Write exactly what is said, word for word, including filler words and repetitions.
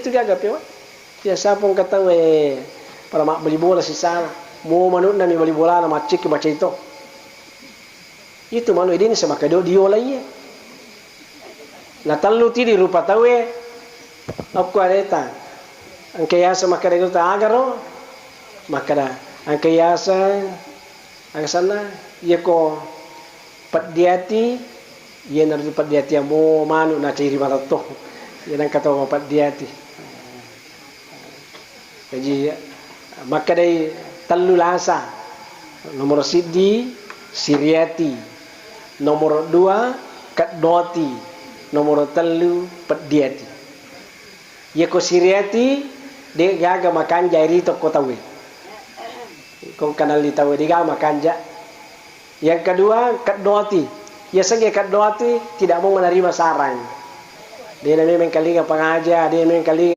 Itu gaga pewa. Biasa pun kata we pada mak beli bola sisala. Mau manukna mi beli bola na macik baca itu. Itu manu edin sama kedo diola iye. Na tellu tidi rupa tawe. Aku areta. Engka yasa makkeda guru ta agaro. Makkeda engka yasa aga sanna, iyako peddiati, iyanaro peddiati amo manu na ciri matetto. Iya nengka tau mapeddiati. Jaji makkedai tellu lasa. Nomoro siddi siriati. Nomoro dua keddoti. Nomoro tellu peddiati. Iyako siriati de gaga makanja rito ko tauwe. Ko kanalli tauwe de gaga makanja. Yang kedua keddoti. Yasengnge keddoti tidak mau menerima saran. De na memang kalinga pengaja, de na memang kalinga